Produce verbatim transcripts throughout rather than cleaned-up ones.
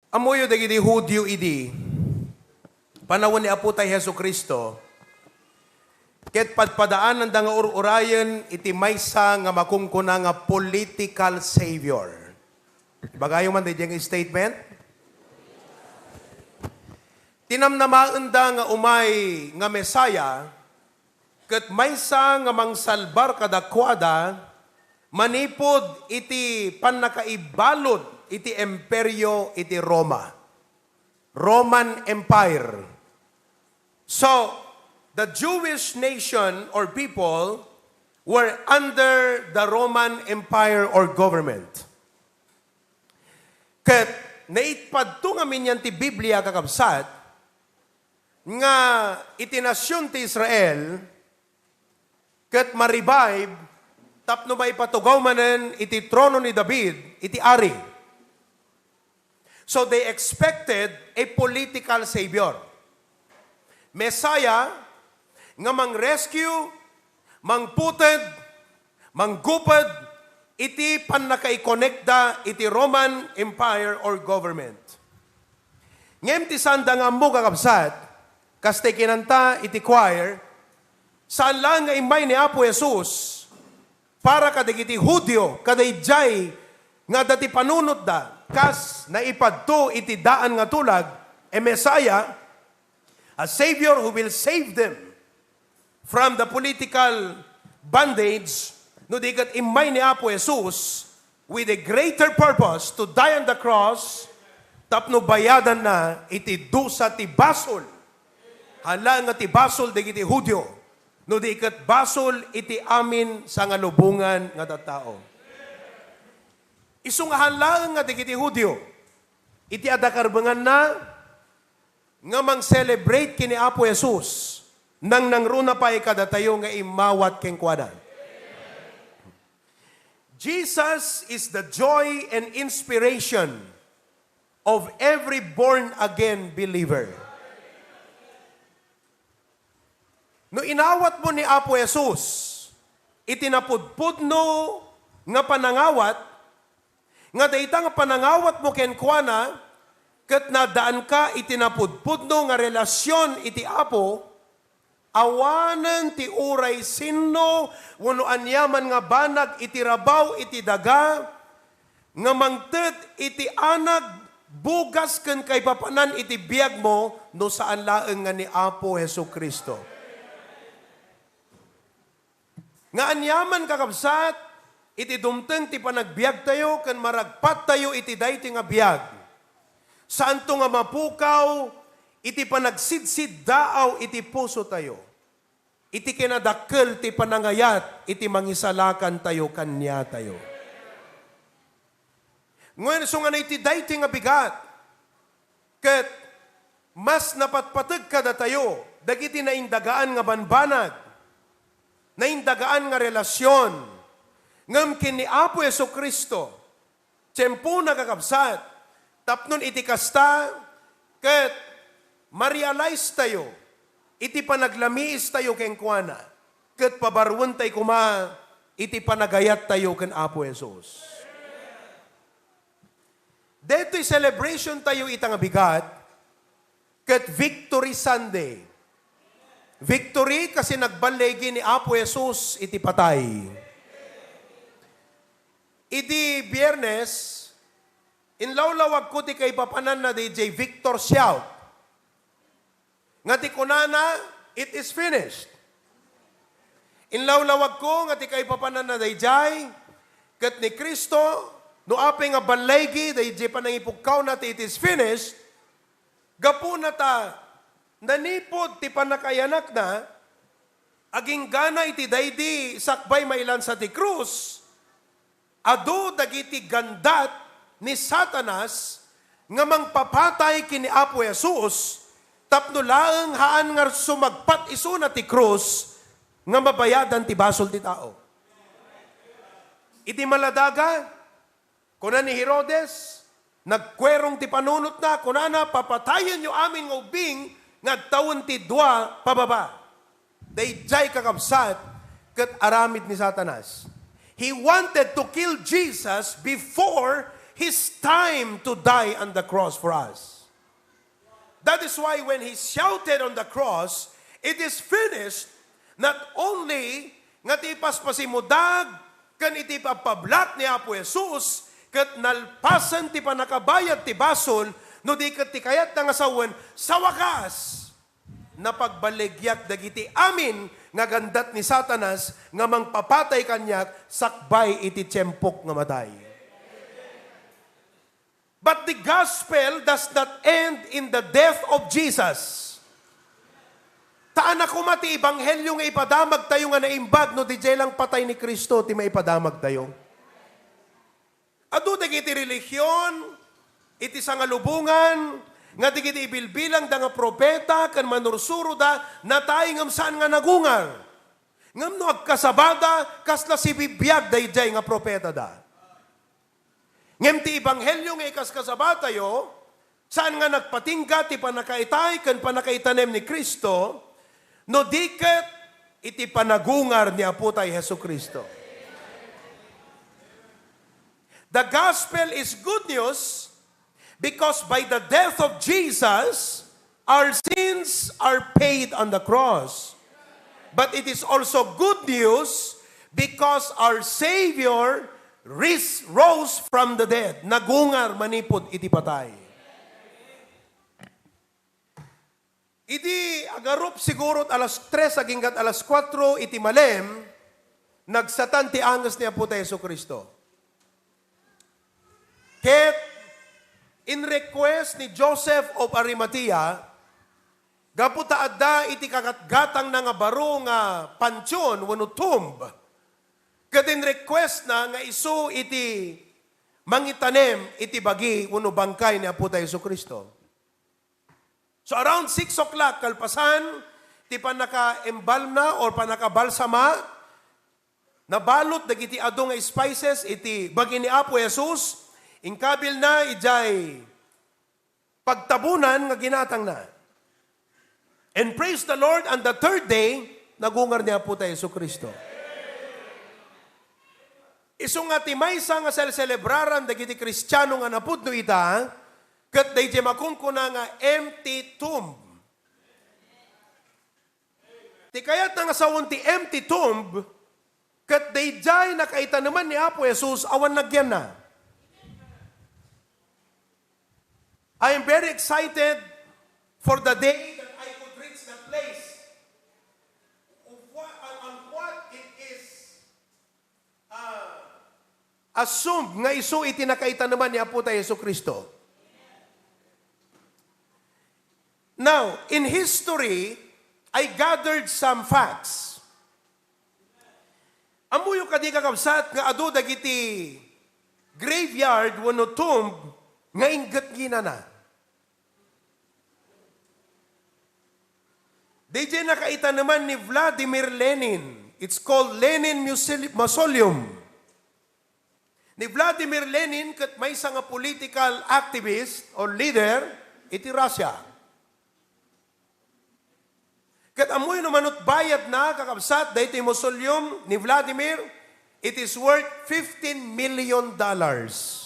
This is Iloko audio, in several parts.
Ammoyo dagiti Judio idi, panawen ni Apo tay Jesu-Cristo, ket padpadaananda nga ur-urayen iti maysa nga makungkuna nga political savior. Ibagayo man daydiay nga statement. Tinamnamaenda nga umay nga Messiah, ket maysa nga mangsalbar kadakuada manipud iti pannakaibalud iti imperio iti Roma, Roman Empire. So, the Jewish nation or people were under the Roman Empire or government. Ket naitpadto ngamin yan ti Biblia, kakabsat, nga iti nasion ti Israel ket ma-revive tapno maipatugaw manen iti trono ni David iti ari. So they expected a political savior, Messiah, nga mang-rescue, mangputed, mangguped iti pannakaikonekda iti Roman Empire or government. Ngem ti saanda nga ammo, kakabsat, kas ti kinanta iti choir, saan laeng nga immay ni Apo Jesus para kadagiti Judio, kadaydiay nga adda ti panunotda, kas naipadto iti daan nga tulag, a Messiah, a Savior who will save them from the political bondage, no di ket immay ni Apo Jesus with a greater purpose to die on the cross tapno bayadanna iti dusa ti basol. Hala nga ti basol dagiti Judio, no di ket basol iti amin sangalubongan nga tattao. Isu nga hala nga dagiti Judio, iti adda karbenganna, nga mang-celebrate ken ni Apo Jesus, nangnangruna pay kadatayo nga immawat kenkuana. Jesus is the joy and inspiration of every born-again believer. No inawatmo ni Apo Jesus iti napudpudno nga panangawat, nga dayta nga panangawatmo kenkuana ket naddaanka iti napudpudno nga relasion iti Apo, awanen ti uray sinno wenno aniaman nga banag iti rabaw iti daga nga mangted iti anag, bugas ken kaipapanan iti biagmo no saan laeng nga ni Apo Jesu-Cristo. Nga aniaman, kakabsat, iti dumteng ti panagbiagtayo ken maragpattayo iti daytoy nga biag, saanto nga mapukaw iti panagsidsiddaaw iti pusotayo, iti kinadakkel ti panangayat iti mangisalakantayo kaniatayo. Ngem isu nga iti daytoy nga bigat, ket mas napatpateg kadatayo dagiti naindagaan nga banbanag, naindagaan nga relasion, ngem ken ni Apo Jesu-Cristo, tiempona, kakabsat, tapnon iti kasta, ket ma-realize tayo iti panaglamiis tayo kenkuana, ket pabaruentayo koma iti panagayat tayo ken Apo Jesus. Daytoy celebration tayo ita nga bigat, ket Victory Sunday. Victory kasi nagballigi ni Apo Jesus iti patay. Idi Biyernes, inlawlawagko ti kaipapananna D J Victor Shout. Nga ti kunana, "It is finished." Inlawlawagko nga ti kaipapananna daydiay, ket ni Cristo, no apay nga balligi daydiay panangipukkawna ti "It is finished," gapuna ta nanipud ti pannakaiyanakna, aginggana iti daydi sakbay mailansa ti krus, adu dagiti gandat ni Satanas nga mangpapatay ken ni Apo Jesus tapno laeng haan nga sumagpat isuna ti krus nga mabayadan ti basol ti tao. Iti maladaga, kuna ni Herodes, nagkuerong ti panunotna, kunana, "Papatayenyo amin nga ubbing nga agtawen ti dua pababa." Daydiay, kakabsat, ket aramid ni Satanas. He wanted to kill Jesus before His time to die on the cross for us. That is why when he shouted on the cross, "It is finished," not only nga ti ipaspasimudag ken iti pagpablak ni Apo Jesus, ket nalpasen ti pannakabayad ti basol, no di ket ti kayatna nga sawen, sa wakas, napagbaligyak dagiti amin nga gandat ni Satanas nga mangpapatay kaniak sakbay iti tiempok nga matay. But the gospel does not end in the death of Jesus. Taanna koma ti ebanghelio nga ipadamagtayo nga naimbag no didiay lang patay ni Cristo ti maipadamagtayo. Adu dagiti relihion iti sangalubongan nga dagiti ibilbilangda nga propeta ken manursuroda natay ngem saan nga nagungar. Ngem no agkasabada, kasla sibibiag daydiay nga propetada. Ngem ti ebanghelio nga ikaskasabatayo, saan nga nagpatingga ti pannakaitay ken pannakaitanem ni Cristo, no di ket iti panagungar ni Apo tay Jesu-Cristo. The gospel is good news because by the death of Jesus, our sins are paid on the cross. But it is also good news because our Savior ris-, rose from the dead. Nagungar manipud iti patay. Idi agarup siguro alas tres agingga alas kuatro iti malem, nagsatan ti anges ni Apo ta Jesu-Cristo. Ket in request ni Joseph of Arimathea, gapu ta adda iti kagatgatangna nga baro nga pantion wenno tomb, ket in request na nga isu iti mangitanem iti bagi wenno bangkay ni Apo ta Jesu-Cristo. So around six o'clock, kalpasan ti pannaka-embalmna or pannakabalsama, nabalot dagiti adu nga spices iti bagi ni Apo Jesus, inkabilna idiay pagtabunan nga ginatangna. And praise the Lord, on the third day, nagungar ni Apo ta Jesu-Cristo. Isu nga ti maysa nga selselebraran dagiti Kristiano nga napudno ita, ket daydiay makunkuna nga empty tomb. Ti kayatna nga sawen ti empty tomb, ket daydiay nakaitaneman ni Apo Jesus awan nagyanna. I am very excited for the day that I could reach that place. Of what, on, on what it is, uh, assumed nga isu iti nakaitaneman ni Apo ta Jesu-Cristo. Now, in history, I gathered some facts. Ammoyo kadi, kakabsat, nga adu dagiti graveyard wenno tomb nga ingget nginana? Daydiay nakaitaneman ni Vladimir Lenin. It's called Lenin Mausoleum. Ni Vladimir Lenin ket maysa nga political activist or leader iti Russia. Ket ammoyo no manut bayadna, kakabsat, daytoy mausoleum ni Vladimir, it is worth fifteen million dollars.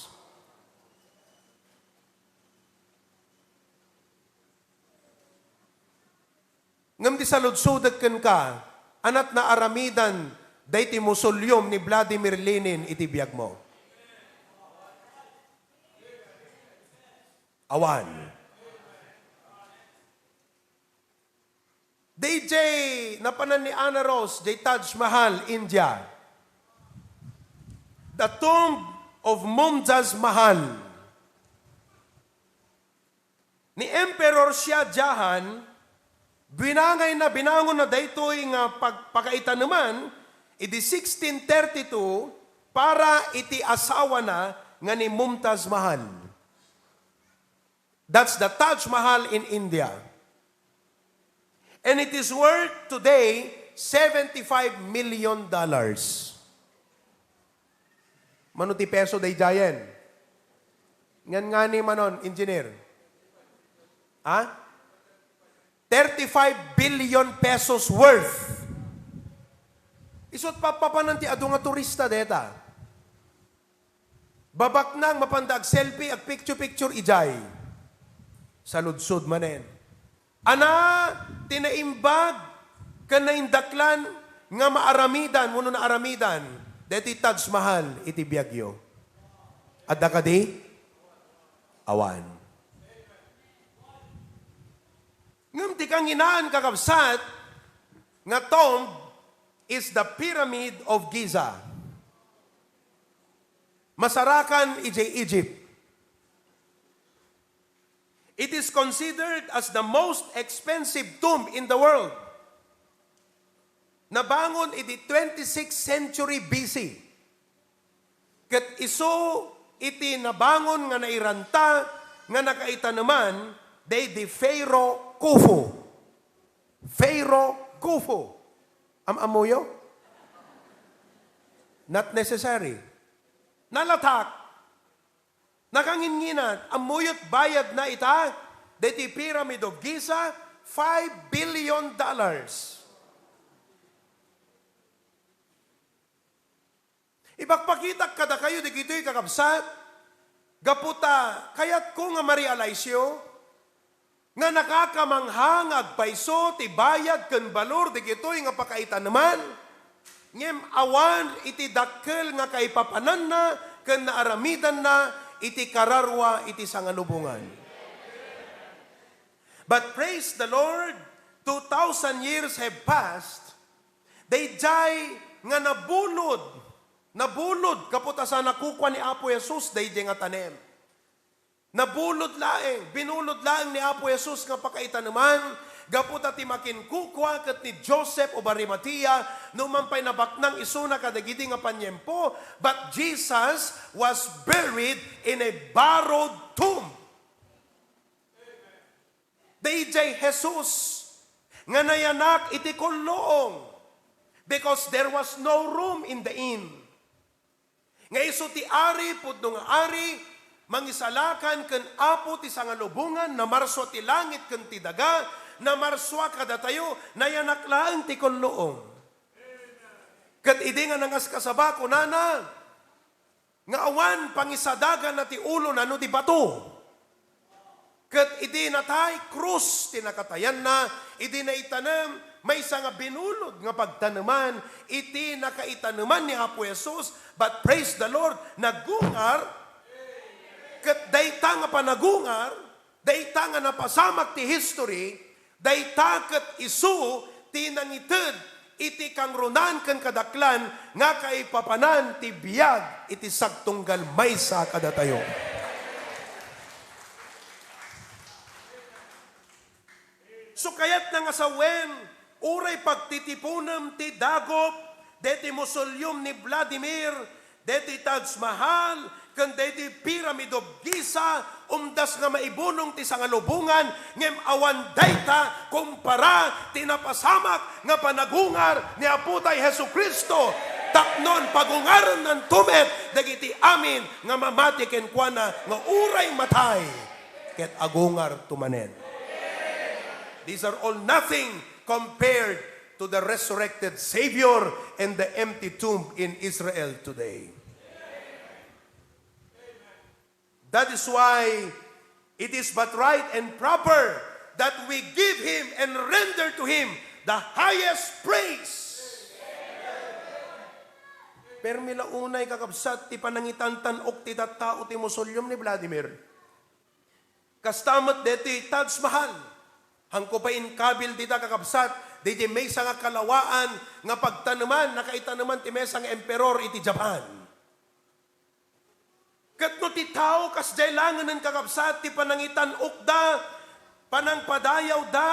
Ngem ti saludsodek kenka, anat naaramidan daytoy mausoleum ni Vladimir Lenin iti biagmo? Awan. Daydiay napanan ni Ana Rose, jay Taj Mahal, India. The tomb of Mumtaz Mahal. Ni Emperor Shah Jahan, binangayna, binangonna daytoy nga pag-, pakaitaneman idi sixteen thirty-two para iti asawana nga ni Mumtaz Mahal. That's the Taj Mahal in India. And it is worth today seventy-five million dollars. Mano ti peso daydiayen? Ngan ngani manon, engineer? Ha? Thirty-five billion pesos worth. Isu't papapanan ti adu nga turista deta. Babaknang mapanda agselfie, agpicture-picture idiay. Saludsod manen. Ania ti naimbag ken naindaklan nga maaramidan wenno naaramidan daytoy Taj Mahal iti biagyo? Adda kadi? Awan. Ngem ti kanginaan, kakabsat, nga tomb is the Pyramid of Giza. Masarakan idiay Egypt. It is considered as the most expensive tomb in the world. Nabangon idi twenty-sixth century B C. Ket isu iti nabangon nga nairanta nga nakaitaneman daydi Pharaoh Khufu. Pharaoh Khufu. Am-ammoyo? Not necessary. Nalatak. Nakanginnginat, ammoyo't bayadna ita, daytoy Pyramid of Giza, five billion dollars. Ipakpakitak kadakayo dagitoy, kakabsat, gapu ta kayatko nga ma-realizeyo nga nakakamangha nga agpayso ti bayad ken balor dagitoy nga pakaitaneman, ngem awan iti dakkel nga kaipapananna ken naaramidanna iti kararua iti sangalubongan. But praise the Lord, two thousand years have passed, daydiay nga nabulod, nabulod gapu ta saan a kukua ni Apo Jesus daydiay nga tanem. Nabulod laeng, binulod laeng ni Apo Jesus nga pakaitaneman, gapu ta ti makinkukua ket ni Joseph of Arimathea, numan pay nabaknang isuna kadagidi nga paniempo, but Jesus was buried in a borrowed tomb. Daydiay Jesus nga nayanak iti kulluong, because there was no room in the inn. Nga isu ti ari, pudno nga ari, mangisalakan ken Apo ti sangalubongan, namarsua ti langit ken ti daga, namarsua kadatayo, nayanak laeng ti kulluong. Ket idi nga nangaskasaba, kunana, nga awan pangisadaganna ti ulona no di bato. Ket idi natay, krus ti nakatayanna, idi naitanem, maysa nga binulod nga pagtaneman iti nakaitaneman ni Apo Jesus. But praise the Lord, nagungar, ket dayta nga panagungar, dayta nga napasamak ti history, dayta ket isu ti nangited iti kangrunaan ken kadaklan nga kaipapanan ti biag iti sagtunggal maysa kadatayo. So, kayatna nga sawen, uray pagtitiponem ti dagup deti mausoleum ni Vladimir, deti Taj Mahal, ken deti Pyramid of Giza, umdas nga maibunong ti sangalubongan, ngem awan dayta kumpara ti napasamak nga panagungar ni Apotay Jesu-Cristo, tapnon pagungaren nanto met dagiti amin nga mamati kenkuana nga uray matay ket agungarto manen. These are all nothing compared to the resurrected Savior and the empty tomb in Israel today. That is why it is but right and proper that we give Him and render to Him the highest praise. Permi la unay, kakabsat, ti panangitantan-ok ti tattao ti mausoleum ni Vladimir. Kasta met deti Taj Mahal. Haanko pay inkabil dita, kakabsat, deti maysa nga kalawaan nga pagtaneman, nakaitaneman ti maysa nga emperor iti Japan. Ket no ti tao kasdiay laengen, kakabsat, ti panangitan-okda, panangpadayawda,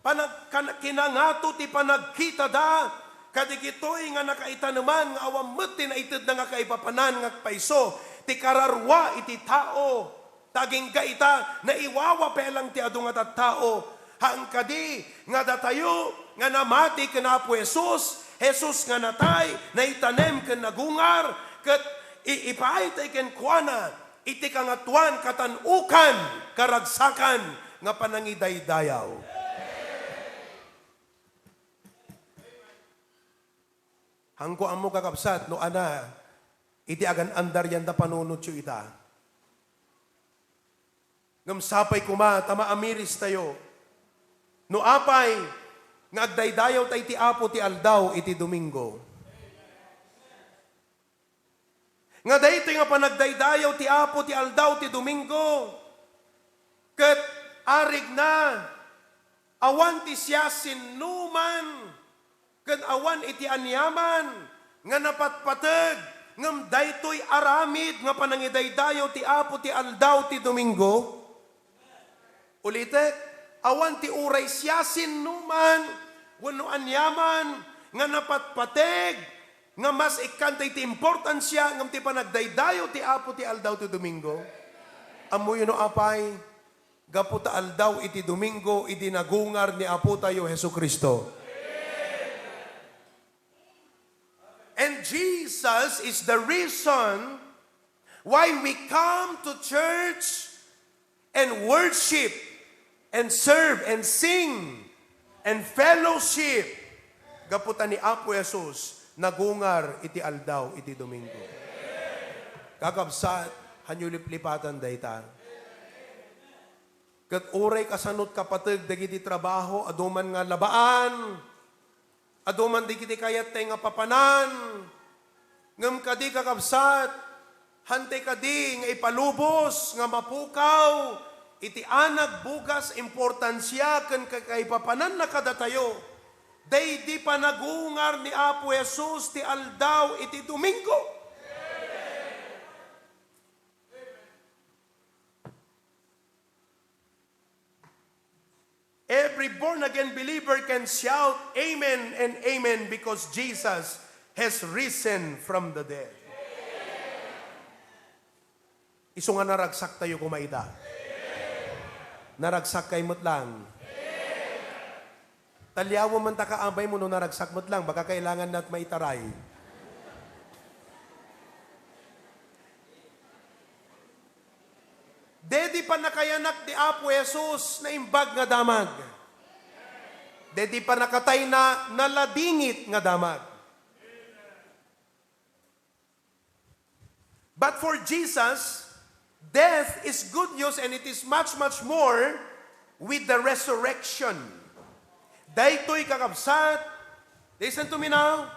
panag-, kan-, kinangato ti panagkitada, kadagitoy nga nakaitaneman nga awan met ti naitedna nga kaipapanan nga agpayso ti kararua iti tao. Ta agingga ita, naiwawa pay lang ti adu nga tattao. Haan kadi nga datayo nga namati ken Apo Jesus, Jesus nga natay, naitanem ken nagungar, ket i-, ipaaytay kenkuana iti Kangatoan, katan-okan, karagsakan nga panangidaydayaw. Haanko ammo, kakabsat, no ania iti agan-andar yanda panunotyo ita. Ngem sapay koma ta maamiristayo no apay nga agdaydayaw ta iti Apo ti aldaw iti Domingo. Nga daytoy nga panagdaydayaw ti Apo ti aldaw ti Domingo, ket arigna, awan ti siasinoman ken awan iti aniaman nga napatpateg, ngem daytoy aramid nga panangidaydayaw ti Apo ti aldaw ti Domingo. Ulitek, awan ti uray siasinoman wenno aniaman nga napatpateg nga mas ikkanta iti importansia ngem ti panagdaydayaw ti Apo ti aldaw ti Domingo. Ammoyo no apay? Gapu ta aldaw iti Domingo idi nagungar ni Apotayo Jesu-Cristo. And Jesus is the reason why we come to church and worship and serve and sing and fellowship. Gapu ta ni Apo Jesus nagungar iti aldaw iti Domingo. Kakabsat, hanyo liplipatan dayta. Ket uray kasanot kapateg dagiti trabaho, adu man nga labaan, adu man dagiti kayattay nga papanan, ngem kadi, kakabsat, hantay kadi nga ipalubos nga mapukaw iti anag, bugas, importansia ken kakaipapananna kadatayo, daydi panagungar ni Apo Jesus ti aldaw iti Domingo. Every born-again believer can shout, "Amen and amen," because Jesus has risen from the dead. Isu nga naragsaktayo koma ita. Naragsakkay met lang. Taliawen man ta kaamay mo no naragsak met lang, baka kailangan nat maitaray. Daydi pannakayanak ni Apo Jesus, naimbag nga damag. Daydi pannakatayna, naladingit nga damag. But for Jesus, death is good news and it is much, much more with the resurrection. Daytoy, kakabsat, listen to me now,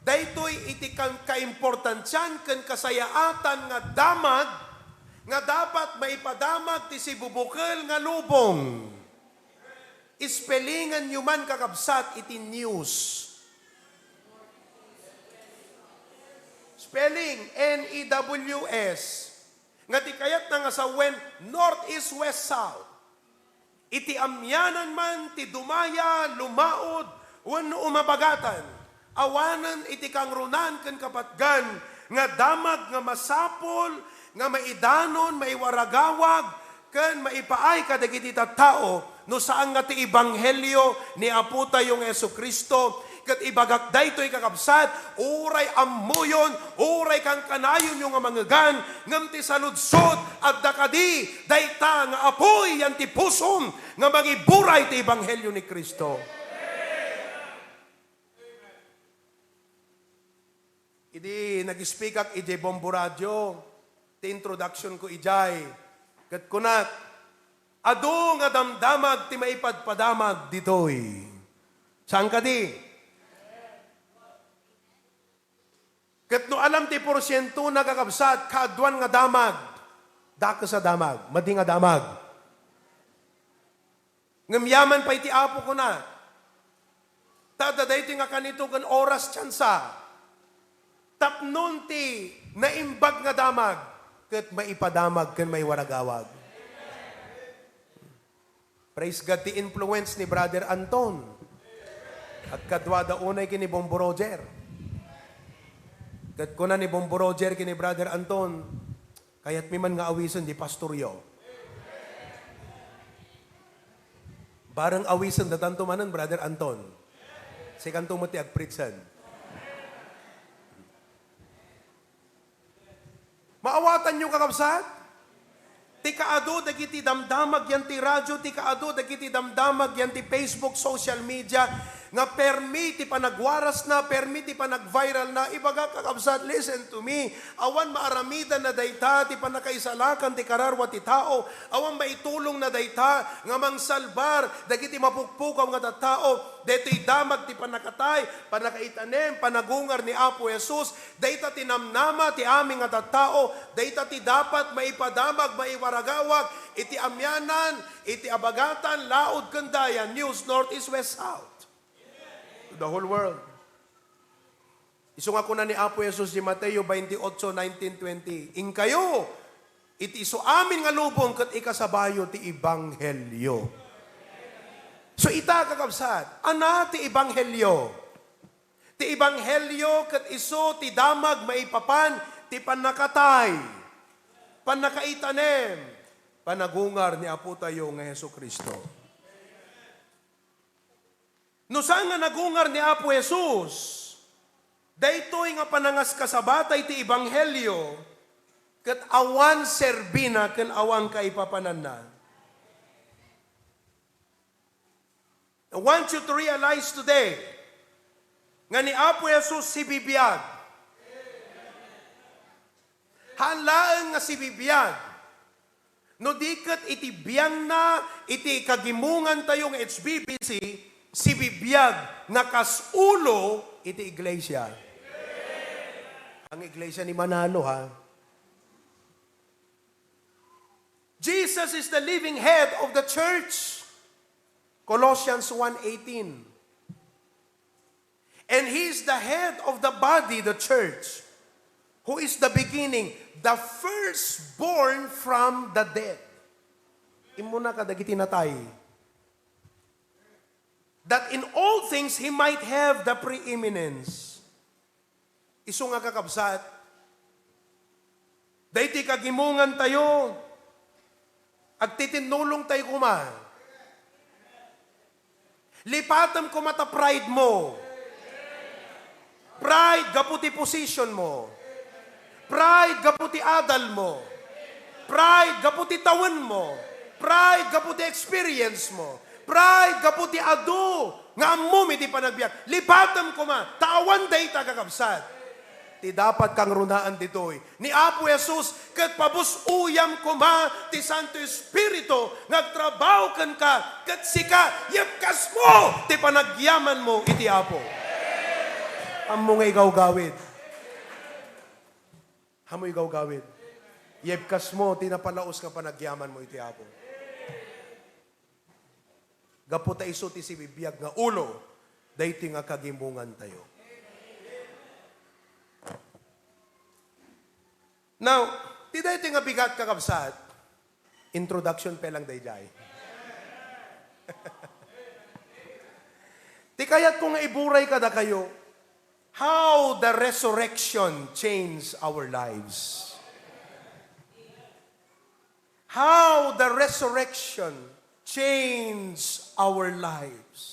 daytoy iti kan-, kaimportansian ken kasayaatan nga damag nga dapat maipadamag ti sibubukel nga lubong. Spellinganyo man, kakabsat, iti news. Spelling, N E W S. Nga ti kayatna nga sawen, north, east, west, south. Iti amianan man ti dumaya, lumaud, wenno umabagatan, awanen iti kangrunaan ken kapatgan nga damag nga masapul nga maidanon, maiwaragawag, ken maipaay kadagiti tattao no saan nga ti ebanghelio ni Apotayo nga Jesu-Cristo. Ket ibagak daytoy, kakabsat, uray ammoyon, uray kankanayonyo nga mangegan, ngem ti saludsod, adda kadi dayta nga apuy yan ti pusom nga mangiburay ti ebanghelio ni Cristo? Idi nag-speakak idiay Bombo Radio, ti introduction ko idiay, ket kunak, "Adu nga damdamag ti maipadpadamag ditoy." Saan kadi? Ket no alam ti porsientona, kakabsat, kaaduan nga damag, dakes a damag, madi nga damag. Ngem yaman pay ti Apo, kuna, ta adda daytoy nga kanito ken oras, tsansa, tapnon ti naimbag nga damag ket maipadamag ken maiwaragawag. Praise God, ti influence ni Brother Anton. Agkaduada unay ken ni Bombo Roger. Ket kuna ni Bombo Roger ken ni Brother Anton, "Kayatmi man nga awisen di pastoryo." Bareng awisen datanto manen, Brother Anton. Sikanto met ti agpreachen. Maawatanyo, kakabsat? Ti kaadu dagiti damdamag yan ti radio, ti kaadu dagiti damdamag yan ti Facebook, social media, nga permi ti panagwarasna, permi ti panagviralna. Ibagak, kakabsat, listen to me. Awan maaramidanna dayta ti pannakaisalakan ti kararua ti tao. Awan maitulongna dayta nga mangsalbar dagiti mapukpukaw nga tattao. Daytoy damag ti pannakatay, pannakaitanem, panagungar ni Apo Jesus. Dayta ti namnama ti amin nga tattao. Dayta ti dapat maipadamag, maiwaragawag iti amianan, iti abagatan, laud ken daya, news, north, east, west, south. To the whole world. Isu nga kuna ni Apo Jesus di Mateo twenty-eight, nineteen, twenty, "Inkayo iti isu amin nga lubong ket ikasabayo ti ebanghelio." So ita, kakabsat, ania ti ebanghelio? Ti ebanghelio ket isu ti damag maipapan ti pannakatay, pannakaitanem, panagungar ni Apotayo nga Jesu-Cristo. No saan nga nagungar ni Apo Jesus, daytoy nga panangaskasabata iti ebanghelio, ket awan serbina ken awan kaipapananna. I want you to realize today nga ni Apo Jesus sibibiag. Haan laeng nga sibibiag. No di ket iti biangna, iti kagimongantayo nga H B B C, sibibiag nga kas ulo iti iglesia. Ang iglesia ni Manalo, ha? Jesus is the living head of the church. Colossians one eighteen. And he is the head of the body, the church, who is the beginning, the firstborn from the dead. Immuna kadagiti natay. That in all things he might have the preeminence. Isu nga, kakabsat, daytoy kagimongantayo, agtitinnulongtayo koma. Lipatem koma ta pride mo. Pride gapu ti position mo. Pride gapu ti adal mo. Pride gapu ti tawen mo. Pride gapu ti experience mo. Pride gapu ti adu nga ammom iti panagbiag. Lipatem koma, ta awan dayta, kakabsat. Ti dapat kangrunaan ditoy, ni Apo Jesus, ket pabus-oyam koma ti Santo Espiritu nga agtrabaho kenka, ket sika, yepkasmo ti panagyamanmo iti Apo. Ammo nga igawgawid. Ammo igawgawid. Yepkasmo ti napalaos nga panagyamanmo iti Apo. Gapu ta isu ti sibibiag nga ulo, daytoy nga kagimongantayo. Now, ti daytoy nga bigat, kakabsat, introduction pa lang daydiay. Ti kayatko nga iburay kadakayo, how the resurrection changed our lives. How the resurrection changed our lives.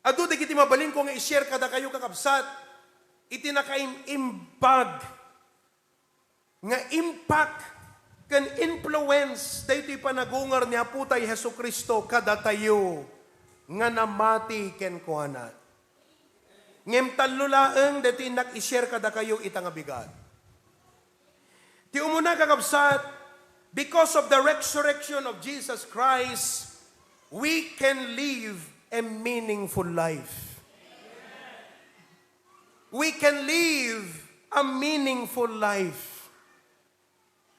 Adu dagiti mabalinko nga i-share kadakayo, kakabsat, iti nakaim-imbag nga impact ken influence daytoy panagungar ni Apotay Jesu-Cristo kadatayo nga namati kenkuana. Ngem tallo laeng daytoy innak i-share kadakayo ita nga bigat. Ti umuna, kakabsat, because of the resurrection of Jesus Christ, we can live a meaningful life. We can live a meaningful life.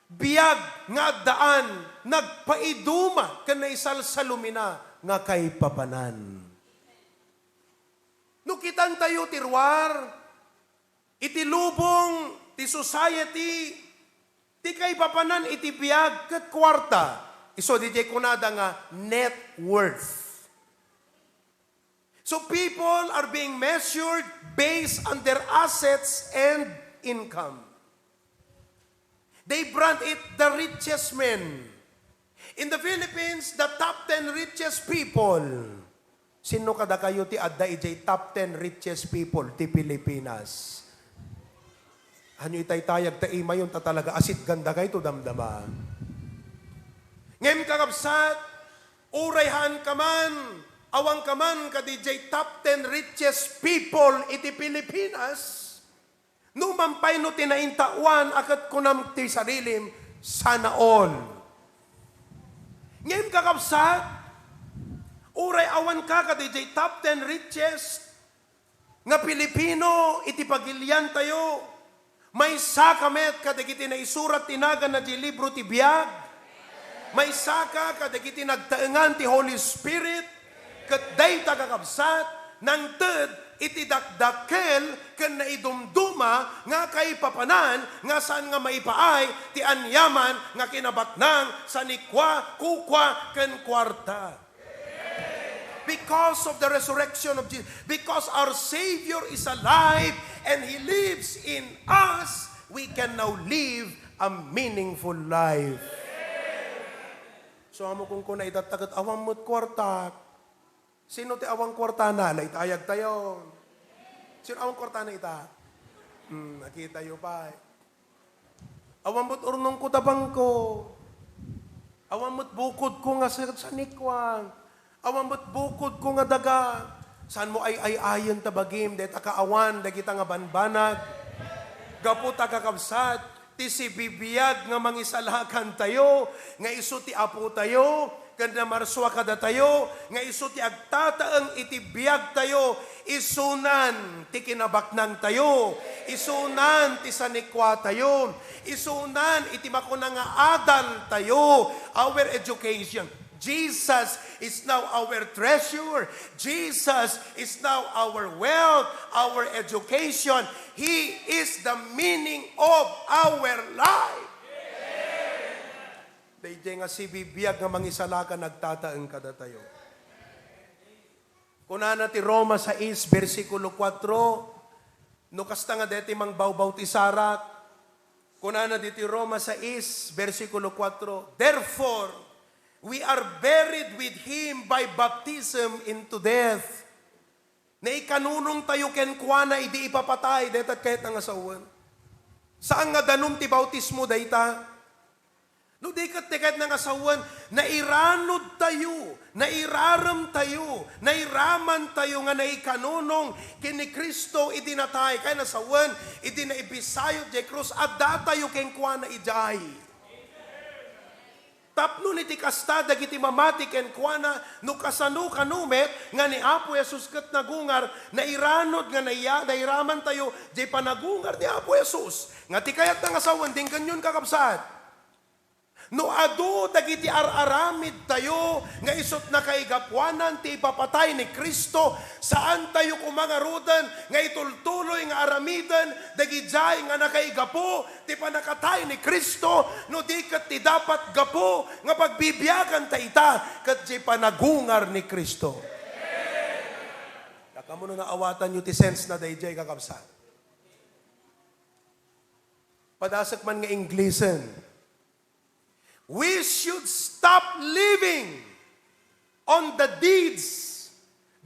Biag nga addaan, nagpaiduma ken naisalsalumina nga kaipapanan. No kitantayo ti ruar, iti lubong, ti society, ti kaipapanan iti biag ket kuarta. Isu diay kunada nga net worth. So people are being measured based on their assets and income. They brand it the richest man. In the Philippines, the top ten richest people. Sino kadakayo ti adda idiay top ten richest people ti Pilipinas? Ania itaytayag ta imayon ta talaga asitgan dakayto damdama. Ngem, kakabsat, Uray haanka man, awanka man kadidiay top ten richest people iti Pilipinas, no man pay no ti naintaoan a ket kunam ti sarilim, "Sana all." Ngem, kakabsat, uray awanka kadidiay top ten richest nga Pilipino iti pagiliantayo, maysaka met kadagiti naisurat ti naganna diay libro ti biag. Maysaka kadagiti nagtaengan ti Holy Spirit, ket dayta, kakabsat, nangted iti dakdakkel ken naidumduma nga kaipapanan nga saan nga maipaay ti aniaman nga kinabaknang sanikua, kukua, ken kuarta. Because of the resurrection of Jesus, because our Savior is alive and He lives in us, we can now live a meaningful life. So, amo kunkuna ita, ta ket awan met kuarta. Sino ti awan kuartana? Laitayagtayo. Sino awan kuartana ita? Hmm, nakitayo pay. Awan met urnongko ta bangko. Awan met bukodko nga sa-, sanikua. Awan met bukodko nga daga. Saanmo ay-ay-ayen ta bagim, dayta kaawan, dagita nga banbanag. Gapu ta, kakabsat, ti sibibiag nga mangisalakantayo, nga isu ti Apotayo, ken namarsua kadatayo, nga isu ti agtataeng iti biagtayo, isunan ti kinabaknangtayo, isunan ti sanikuatayo, isunan iti makuna nga adaltayo, our education. Jesus is now our treasure. Jesus is now our wealth, our education. He is the meaning of our life. Daydiay nga sibibiag nga mangisalakan agtataeng kadatayo. Kunana ti Roma sais, bersikulo kuatro, no kasta nga daytoy mangbawbawtisarak, kunana ditoy Roma sais, bersikulo kuatro, "Therefore, we are buried with him by baptism into death." Naikanunongtayo kenkuana idi ipapatay, dayta kayatna nga sawen. Saan nga danum ti bautismo dayta. No di ket ti kayatna nga sawen, nairanudtayo, nairaremtayo, nairamantayo nga naikanunong ken ni Cristo idi natay. Kayatna sawen, idi naibisayot diay krus, addatayo kenkuana idiay. Tapno iti kasta, dagiti mamati kenkuana, no kasano kano met nga ni Apo Jesus ket nagungar, nairanud nga naiya-, nairamantayo diay panagungar ni Apo Jesus. Nga ti kayatna nga sawen, denggenyon, kakabsat. No adu dagiti ar-aramidtayo nga isut' nakaigapuanan ti ipapatay ni Cristo, saantayo koma ngaruden nga itultuloy nga aramiden dagidiay nga nakaigapu ti pannakatay ni Cristo, no di ket ti dapat gapu nga pagbibiaganta ita ket diay panagungar ni Cristo. Kaammo no naawatanyo ti sense na daydiay, kakabsat. Padasek man nga Inglesen. We should stop living on the deeds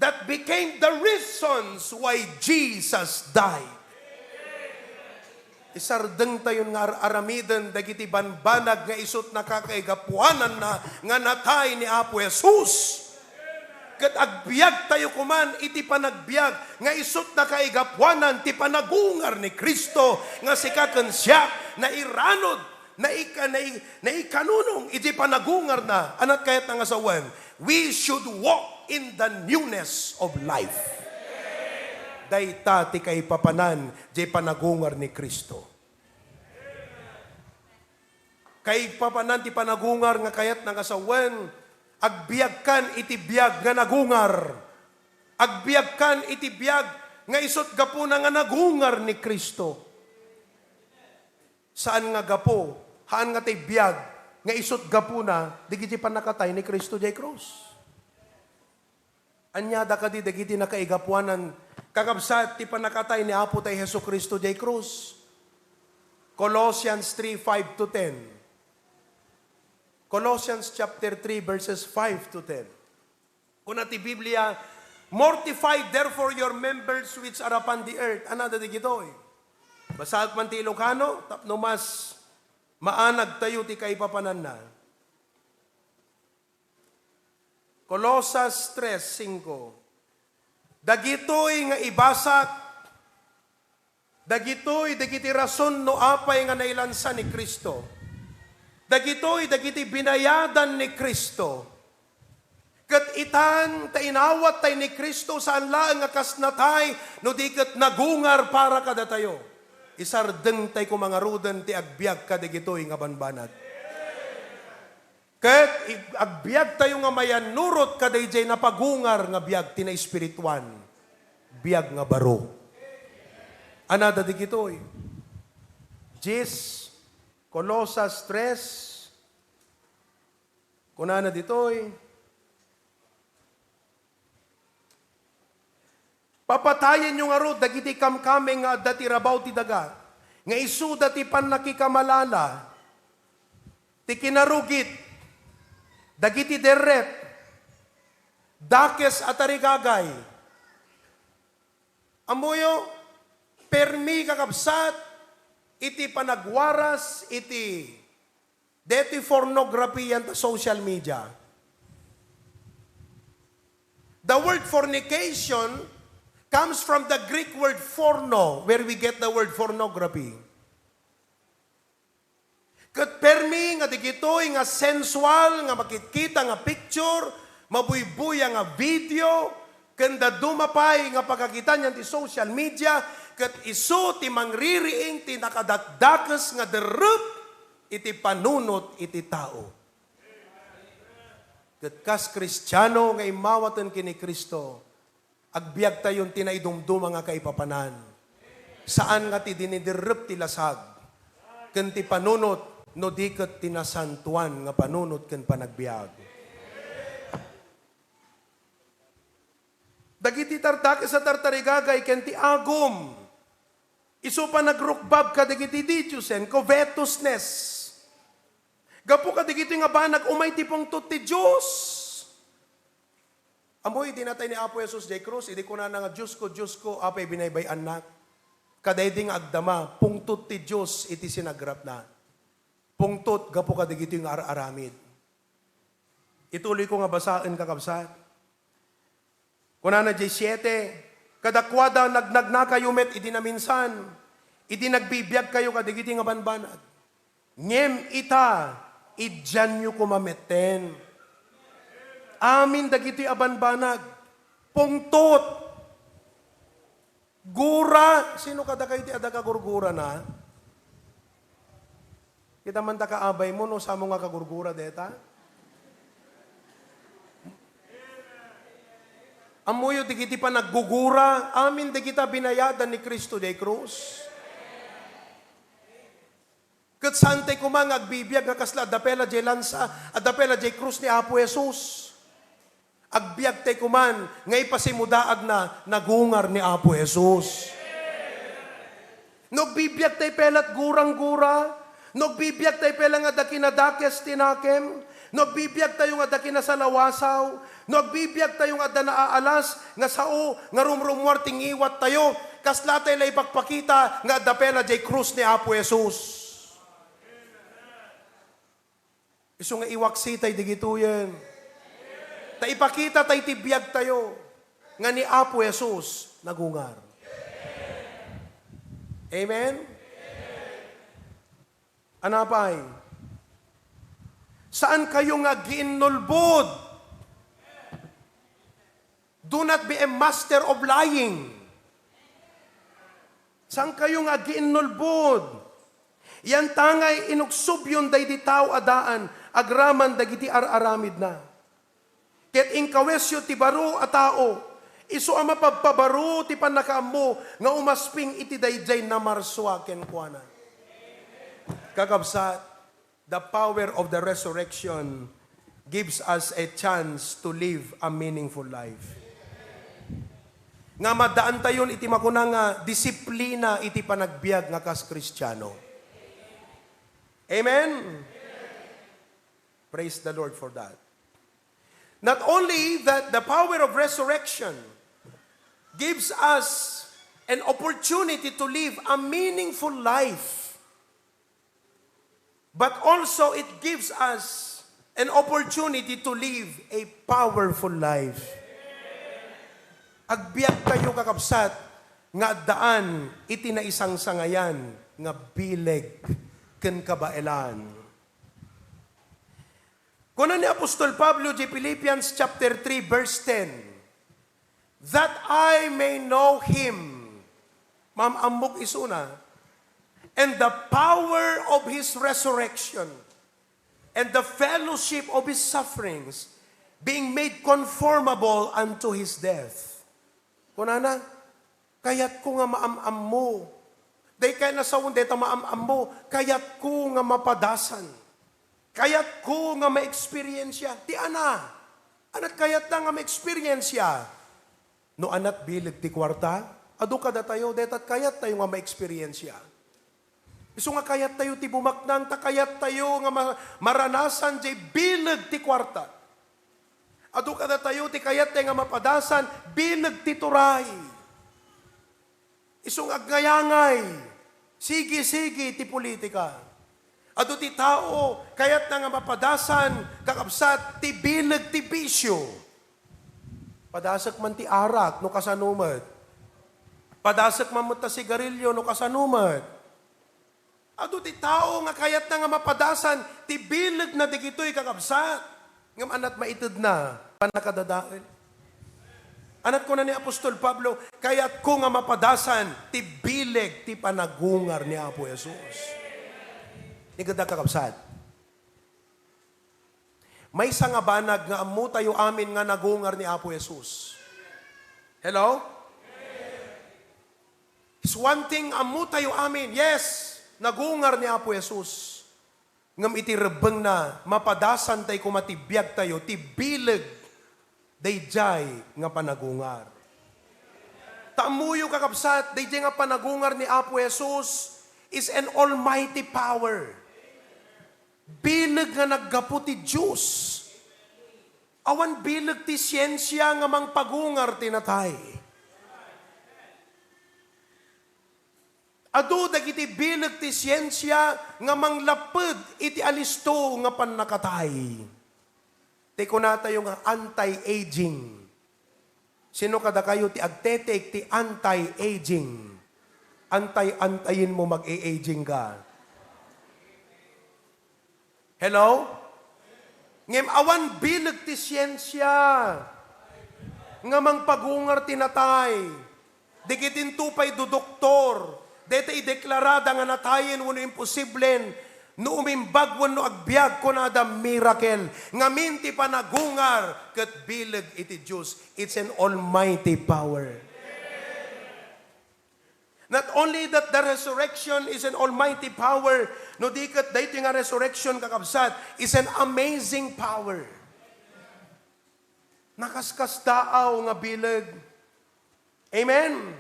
that became the reasons why Jesus died. Isardengtayon nga ar-aramiden dagiti banbanag nga isut' nakakaigapuananna nga natay ni Apo Jesus. Ket agbiagtayo koman iti panagbiag nga isut' nakaigapuanan ti panagungar ni Cristo nga sika ken siak nairanud, naika-, nai-, naikanunong iti panagungarna. Ania ti kayatna nga sawen? We should walk in the newness of life. Dayta ti kaipapanan diay panagungar ni Cristo. Kaipapanan ti panagungar nga kayatna nga sawen, agbiagkan iti biag nga nagungar. Agbiagkan iti biag nga isut' gapuna nga nagungar ni Cristo. Saan nga gapu, haan nga ti biag nga isut' gapuna dagiti pannakatay ni Cristo diay krus. Aniada kadi dagiti nakaigapuanan, kakabsat, ti pannakatay ni Apo tay Jesu-Cristo diay krus? Colossians three, five to ten. Colossians chapter three, verses five to ten. Kuna ti Biblia, "Mortify therefore your members which are upon the earth." Ania dagitoy? Basaek man ti Ilocano, tapno mas maanagtayo ti kaipapananna. Colosas tres cinco. Dagitoy nga ibasak, dagitoy dagiti rason no apay nga nailansa ni Cristo. Dagitoy dagiti binayadan ni Cristo. Ket itan ta inawat tay ni Cristo, saan laeng nga kas natay, no di ket nagungar para kadatayo. Isardeng tay koma ngaruden ti agbiag kadagitoy nga banbanag. Ket ig-, agbiag tayo nga mayannurot kadaydiay napagungar nga biag ti naespirituan, biag nga baro. Anada dagitoy? Dies, Colosas tres, kunana ditoy, Papatayenyo ngarud dagiti kamkameng nga adda ti rabaw ti daga, nga isuda ti pannakikamalala, ti kinarugit, dagiti derrep, dakes a tarigagay. Ammoyo, permi, kakabsat, iti panagwaras iti deti pornography and the social media. The word fornication comes from the Greek word porno, where we get the word pornography. Ket permi nga digitoy nga sensual nga makitkita nga picture, mabuybuya nga video, ken dadduma pay nga pagkakitaan ti social media, ket isu ti mangririing ti nakadakdakes nga derrep iti panunot iti tao. Ket kas Kristiano nga immawaten ken ni Cristo, agbiagtayon ti naidumduma nga kaipapanan. Saan nga ti dinidirrep ti lasag ken ti panunot, no di ket ti nasantoan nga panunot ken panagbiag. Dagiti tardakes a tartarigagay ken ti agum, isu pay nagrukbab kadagiti didiosen, covetousness. Gapu kadagitoy nga banag, umay ti pungtot ti Dios. Ammo idi natay ni Apo Jesus diay krus, idi kunana nga, "Diosko, Diosko, apay binaybay-annak?" Kadaydi nga agdama, pungtot ti Dios iti sinagrapna. Pungtot gapu kadagitoy nga ar-aramid. Ituloyko nga basaen, kakabsat. Kunana diay siete, "Kadakuada, nagnagnakayo met idi naminsan, idi nagbibiagkayo kadagiti nga banbanag. Ngem ita, idianyo koma metten." Amin dagitoy a banbanag, pungtot, gura. Sino kadakayo ti adda kagurgurana? Kita man ta kaabaymo no samo nga kagurgura deta. Ammoyo dagiti panaggugura, amin dagita binayadan ni Cristo diay krus. Ket saantay koma nga agbibiag nga kasla adda pay la diay lansa, adda pay la diay krus ni Apo Jesus. Agbiagtay koman nga ipasimudaagna, nagungar ni Apo Jesus. No agbibiagtay pay la't gurang-gura, no agbibiagtay pay la nga adda kinadakes ti nakem, no agbibiagtayo nga adda kinasalawasaw, no agbibiagtayo nga adda naaalas nga sao nga rumrummuar ti ngiwattayo, kaslatay la ipakpakita nga adda pay la diay krus ni Apo Jesus. Isu nga iwaksitay dagitoyen. Ta ipakitatay ti biagtayo nga ni Apo Jesus nagungar. Amen? Anapay? Saankayo nga agiinnulbod. Do not be a master of lying. Saankayo nga agiinnulbod. Yantangay inuksobyon daydi tao a daan agraman dagiti ar-aramidna. Ket inkawesyo ti baro a tao, isu a mapabpabaro ti pannakaammo nga umasping iti daydiay namarsua kenkuana. Kakabsat, the power of the resurrection gives us a chance to live a meaningful life. Nga maddaantayon iti makuna nga disiplina iti panagbiag nga kas Kristiano. Amen? Praise the Lord for that. Not only that, the power of resurrection gives us an opportunity to live a meaningful life, but also it gives us an opportunity to live a powerful life. Agbiag tayo, kakabsat, nga addaan iti naisangsangayan nga bileg ken kabaelan. Kuna ni Apostol Pablo di Philippians chapter three, verse ten, "That I may know him," maam-ammok isuna, "and the power of his resurrection, and the fellowship of his sufferings, being made conformable unto his death." Kunana, "Kayatko nga maam-ammo." Daydi kayat nga sawen dayta maam-ammo, "Kayatko nga mapadasan. Kayatko nga ma-experience-ya." Ti ana, ana't kayatna nga ma-experience-ya? No ana't bileg ti kuarta, adu kadatayo, dayta't kayattayo nga ma-experience-ya. Isu nga kayattayo ti bumaknang, ta kayattayo nga ma-, maranasan jay bileg ti kuarta. Adu kadatayo ti kayattayo nga mapadasan, bileg ti turay. Isu nga agngayaangay, sige-sige ti politika. Adu ti tao, kayatna nga mapadasan, kakabsat, ti bileg ti bisio. Padasek man ti arak, no kasano met. Padasek man met ta sigarilyo, no kasano met. Adu ti tao nga kayatna nga mapadasan ti bilegna dagitoy, kakabsat, ngem ana't maitedna, pannakadadael. Ana't kuna ni Apostol Pablo, "Kayatko nga mapadasan ti bileg ti panagungar ni Apo Jesus." Ni, kakabsat, maysa nga banag nga ammotayo amin nga nagungar ni Apo Jesus. Hello? It's one thing, ammotayo amin, yes, nagungar ni Apo Jesus. Ngem iti rebbengna, mapadasantay koma ti biagtayo, ti bileg daydiay nga panagungar. Ta ammoyo, kakabsat, daydiay nga panagungar ni Apo Jesus is an almighty power. Bileg nga naggapu ti Dios. Awan bileg ti siensia nga mangpagungar ti natay. Adu dagiti bileg ti siensia nga manglapped iti alisto nga pannakatay. Ti kunatayo nga anti-aging. Sino kadakayo ti agtetek ti anti-aging? Antay-antayenmo mag-e-aging ka. Hello? Ngem awan bileg ti siensia nga mangpagungar ti natay. Digitinto pay dudoktor, dayta ideklarada nga natayen wenno imposiblen, no umimbag wenno agbiag, kunada miracle. Ngamin ti panagungar ket bileg iti Dios. It's an almighty power. Not only that the resurrection is an almighty power, no di ket daytoy nga resurrection, kakabsat, is an amazing power. Nakaskasdaaw nga bileg. Amen?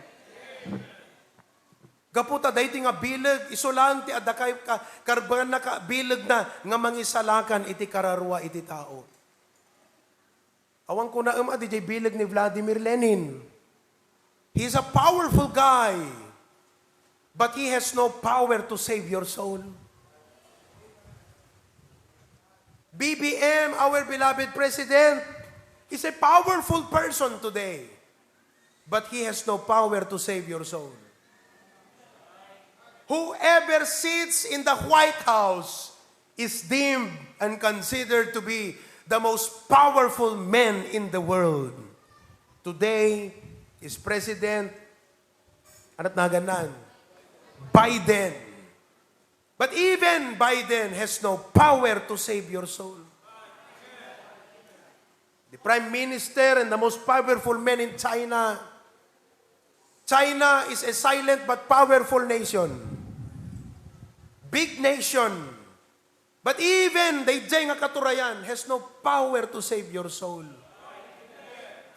Gapu ta daytoy nga bileg, isu laeng ti adda kay-, ka-, karbanganna ka bilegna nga mangisalakan iti kararua iti tao. Awan kunaem a diay bileg ni Vladimir Lenin. He's a powerful guy, but he has no power to save your soul. B B M, our beloved president, is a powerful person today, but he has no power to save your soul. Whoever sits in the White House is deemed and considered to be the most powerful man in the world. Today is President, ana't nagannan? Biden. But even Biden has no power to save your soul. The prime minister and the most powerful man in China. China is a silent but powerful nation. Big nation. But even daydiay nga katurayan has no power to save your soul.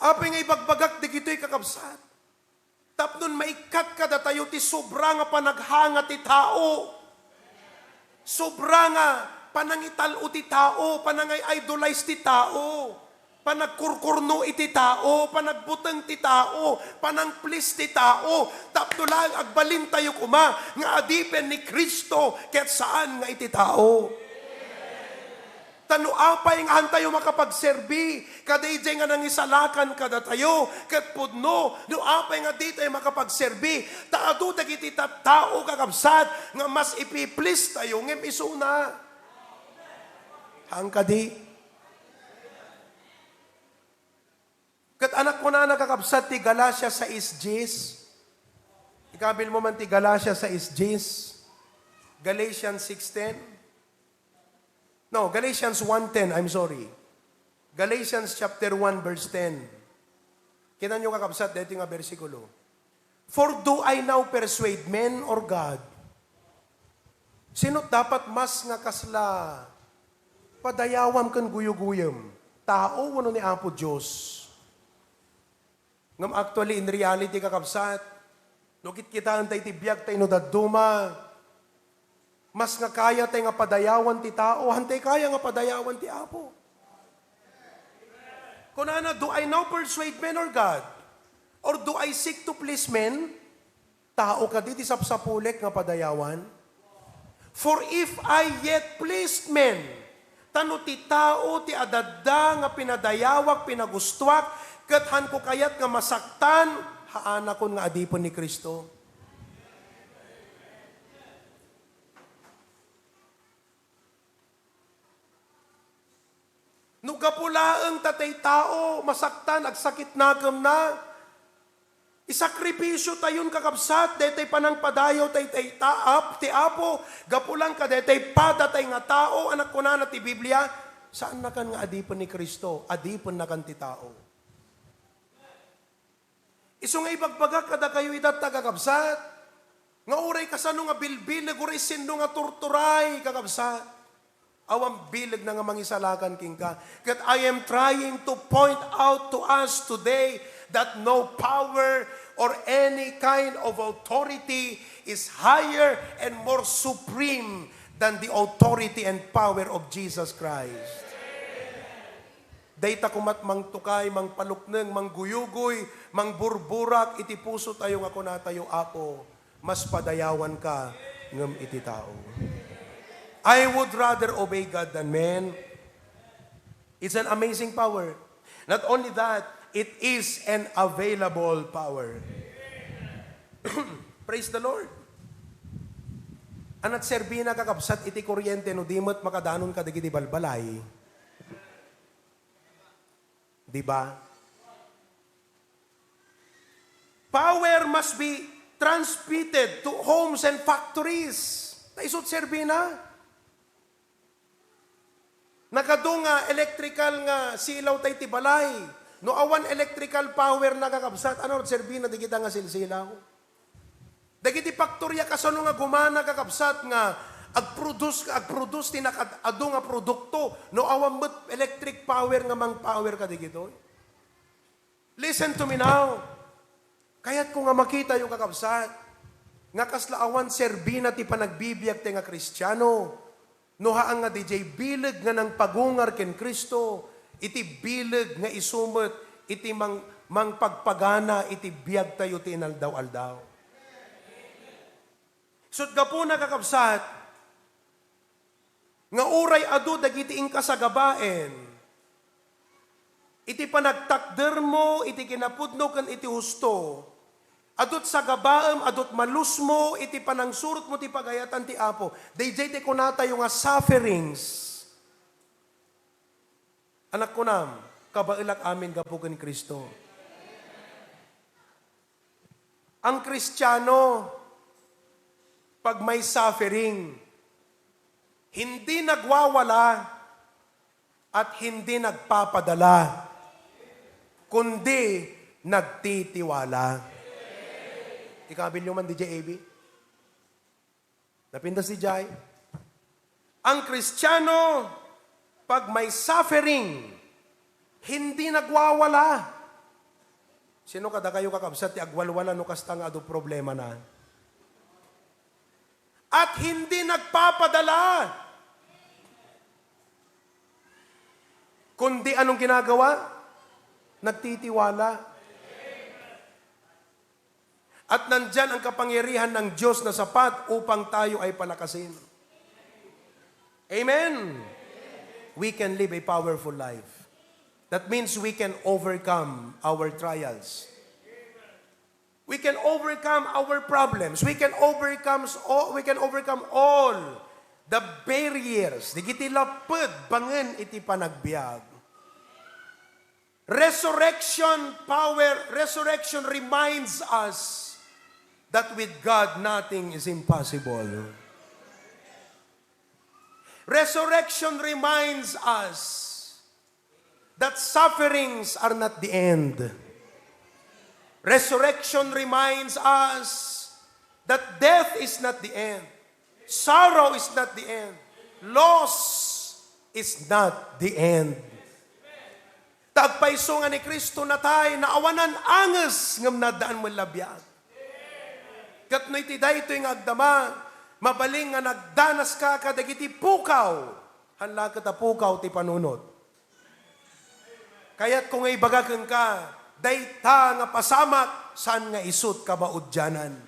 Apay nga ibagbagak dagitoy, kakabsat? Tapno maikkat kadatayo ti sobra nga panaghanga ti tao. Sobra nga panangital-o ti tao, panangay-idolize ti tao, panagkurkurno iti tao, panagbuteng ti tao, panangplis ti tao, tapno laeng agbalintayo koma nga adipen ni Cristo ket saan nga iti tao. Ta no apay nga haantayo makapagserbi kadaydiay nga nangisalakan kadatayo, ket pudno no apay nga ditayo makapagserbi, ta adu dagiti tattao, kakabsat, nga mas ipi-please tayo ngem isuna. Haan kadi? Ket anak kunana, kakabsat, ti Galacia sais dies. Ikabil mo man ti Galacia sais dies. Galatians six ten. No, Galatians one ten, I'm sorry. Galatians chapter one, verse ten. Kita nyo, kakabsat, dito nga bersikulo. For do I now persuade men or God? Sino dapat mas nga kasla padayawam ken guyoguyem? Tao wenno ni Apo Dios? Ngem actually, in reality, kakabsat, no kitkitaen tay ti biag tay no dadduma, mas nga kaya tay nga padayawan ti tao, haantay kaya nga padayawan ti Apo. Kunana, "Do I now persuade men or God? Or do I seek to please men?" Tao kadi ti sapsapulek nga padayawan? For if I yet pleased men, ta no ti tao ti adda nga pinadayawak, pinagustoak, ket haanko kayat nga masaktan, haanakon nga adipen ni Cristo. No gapu laeng ta tay tao masaktan, agsakit nakemna, isakripisyo tayon, kakabsat, daytay panangpadayaw tay, tay ta-, ap-, ti Apo, gapu lang kadaytay padatay nga tao, anak kunana ti Biblia, saannakan nga adipen ni Cristo, adipennakan ti tao. Isu nga ibagbagak kadakayo ita, kakabsat, nga uray kasano nga bilbileg, uray sinno nga turturay, kakabsat, awan bilegna nga mangisalakan kenka. Ket I am trying to point out to us today that no power or any kind of authority is higher and more supreme than the authority and power of Jesus Christ. Dayta koma ti mangtukay, mangpalukneng, mangguyugoy, mangburburak iti pusotayo nga kunatayo, "Apo, mas padayawanka ngem iti tao." I would rather obey God than men. It's an amazing power. Not only that, it is an available power. Praise the Lord. Anat serbina, kakabsat, iti kuryente no di met makadanon kadagiti balbalay. Di ba? Power must be transmitted to homes and factories. Ta isut serbina. Nakadu nga electrical nga silaw tay ti balay. No awan electrical power na, kakabsat, ano serbina dagita nga silsilaw? Dagiti faktorya kasano nga gumana, kakabsat, nga agproduce, agproduce ti nakad-adu nga produkto no awan met electric power nga mang-power kadagitoy? Listen to me now. Kayatko nga makitayo, kakabsat, nga kasla awan serbina ti panagbibiag tay nga Kristiano. No haan nga didiay bileg nga nangpagungar ken Cristo, iti bileg nga isu met iti mang-, mangpagpagana iti biagtayo ti inaldaw-aldaw. Isut gapuna, kakabsat, nga uray adu dagiti inkasagabaen, iti panagtakdermo iti kinapudno ken iti husto, adut sagabaem, adut malusmo iti panangsurotmo ti pagayatan ti Apo. Daydiay ti kunatayo nga sufferings. Anak kunam, kabaelak amin gapu ken Cristo. Ang Kristiano, pag may suffering, hindi nagwawala at hindi nagpapadala, kundi nagtitiwala. Ikabil nyo man, D J A B. Napintas ni Jai. Ang Kristiano, pag may suffering, hindi nagwawala. Sino kadakayo, kakabsat, ti agwalwala no kasta nga adu problema na? At hindi nagpapadala. Kundi anong ginagawa? Nagtitiwala. At nandyan ang kapangyarihan ng Diyos na sapat upang tayo ay palakasin. Amen. we can live a powerful life. That means we can overcome our trials. We can overcome our problems. We can overcome all, we can overcome all the barriers. Dagiti lapped bangen iti panagbiag. Resurrection power, resurrection reminds us that with God nothing is impossible. Resurrection reminds us that sufferings are not the end. Resurrection reminds us that death is not the end. Sorrow is not the end. Loss is not the end. Ta agpayso nga ni Cristo natay, naawanan anges ngem naddaan met la biag. Ket no iti daytoy nga agdama, mabalin nga nagdanaska kadagiti pukaw, han la ket a pukaw ti panunot. Kayatko nga ibaga kenka, dayta nga pasamak, saan nga isut' kamaudianan.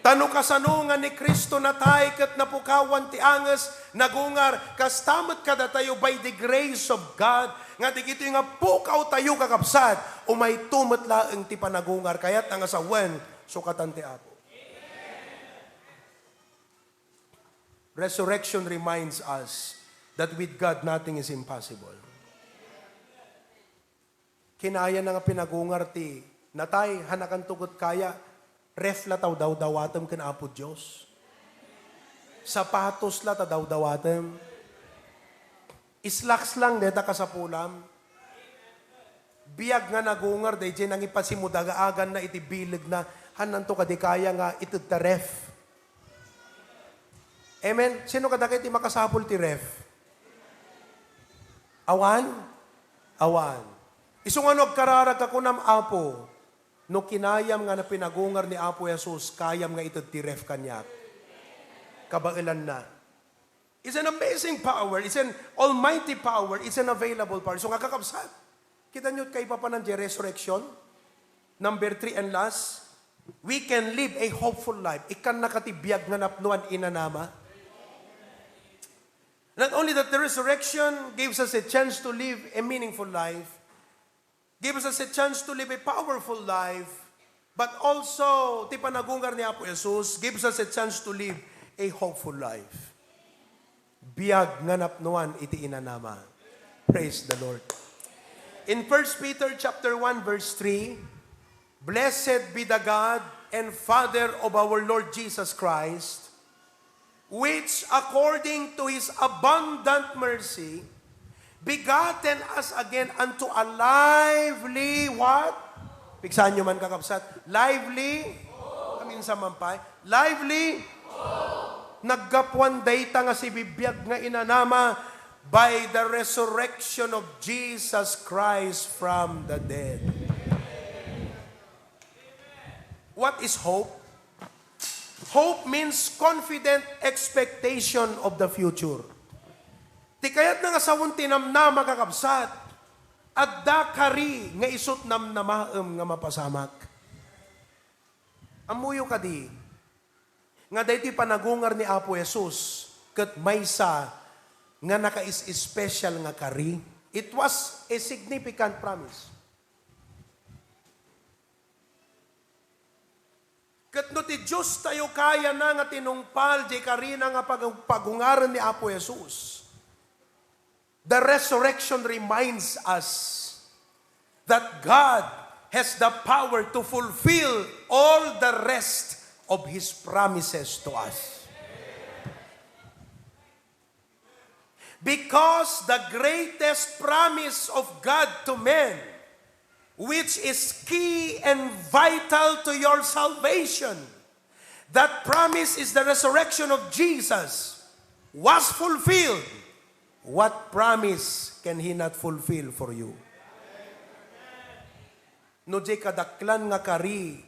Ta no kasano nga ni Cristo natay ket napukawan ti anges, nagungar, kasta met kadatayo by the grace of God, nga dagitoy nga pukawtayo, kakabsat, umayto met laeng ti panagungar, kayatna nga sawen, sukatan ti Apo. Resurrection reminds us that with God, nothing is impossible. Kinayana nga pinagungar ti natay, hanakanto ket kaya, ref la ta dawdawatem ken Apo Dios. Sapatos la ta dawdawatem. Slacks lang dayta kasapulam. Biag nga nagungar, daydiay nangipasimudag-aganna iti bilegna, hananto kadi kaya nga ited ta ref. Amen? Sino kadakayo ti makasapul ti ref? Awan? Awan. Isu nga no agkararag ka, kunam, Apo, no kinayam nga napinagungar ni Apo Jesus, kayam nga ited ti ref kaniak. Kabaelanna. It's an amazing power. It's an almighty power. It's an available power. So nga, kakabsat, kita niyo kaipapanan di resurrection? Number three and last, we can live a hopeful life. Ikkannaka ti biag nga napnuan, inanama. Not only that the resurrection gives us a chance to live a meaningful life, gives us a chance to live a powerful life, but also, ti panagungar ni Apo Jesus gives us a chance to live a hopeful life. Biag nga napnuan iti inanama. Praise the Lord. In First Peter chapter one verse three, "Blessed be the God and Father of our Lord Jesus Christ, which according to his abundant mercy, begotten us again unto a lively" what? Pigsaan nyo man, kakabsat. Lively? Kaminsan man pay. Lively? Naggapuan dayta nga sibibiag nga inanama by the resurrection of Jesus Christ from the dead. What is hope? Hope means confident expectation of the future. Ti kayatna nga sawen ti namnama, kakabsat, adda kari nga isut' namnamaem nga mapasamak. Ammoyo kadi nga daytoy panagungar ni Apo Jesus ket maysa nga naka-special nga kari? It was a significant promise. Ket no ti Diostayo kayana nga tinungpal diay karina nga pag-, pagungaren ni Apo Jesus, the resurrection reminds us that God has the power to fulfill all the rest of His promises to us. Because the greatest promise of God to men, which is key and vital to your salvation, that promise is the resurrection of Jesus, was fulfilled. What promise can He not fulfill for you? No diay kadaklan nga kari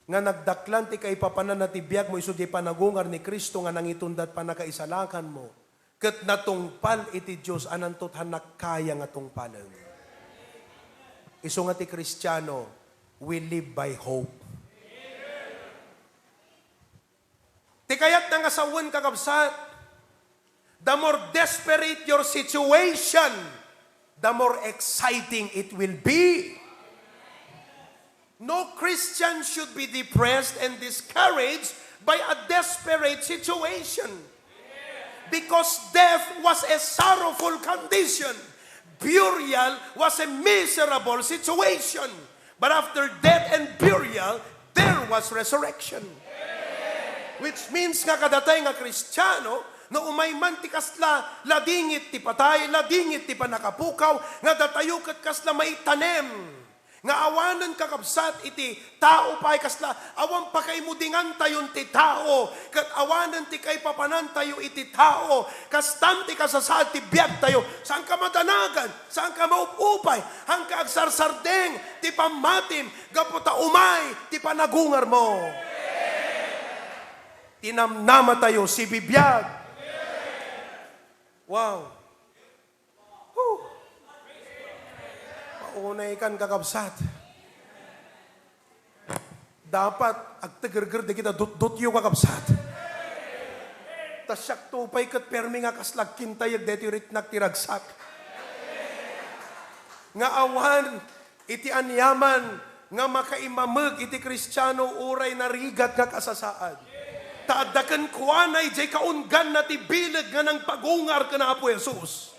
nga nagdaklan ti kaipapananna ti biagmo isu diay panagungar ni Cristo nga nangitundat pannakaisalakanmo, ket natungpal iti Dios, ananto ti hannak kaya nga tungpalen? Isu nga ti Kristiano, we live by hope. Ti kayatna nga sawen, kakabsat, The more desperate your situation, the more exciting it will be. No Christian should be depressed and discouraged by a desperate situation. Because death was a sorrowful condition, burial was a miserable situation. But after death and burial, there was resurrection. Which means nga kadatay nga Kristiano, no umay man ti kasla, ladingit ti patay, ladingit ti pannakapukaw, nga datayo ket kasla maitanem. Nga awanen, kakabsat, iti tao pay kasla, awan pakaimudingantayon ti tao, ket awanen ti kaipapanantayo iti tao, kastan ti kasasaad ti biagtayo, saan ka madanagan, saan ka maup-upay, saan ka agsarsardeng ti pammatim, gapu ta umay ti panagungarmo. Tinamnamatayo, sibibiag. Wow. Whew! Maunay kan, kakabsat. Dapat agtegerger dagita dutdutyo, kakabsat. Ta siak to pay ket permi nga kasla agkintayeg daytoy riknak ti ragsak. Nga awan iti aniaman nga makaimmameg iti Kristiano uray narigat nga kasasaad. Ta adda kenkuana idiay kaungganna ti bileg nga nangpagungar ken Apo Jesus.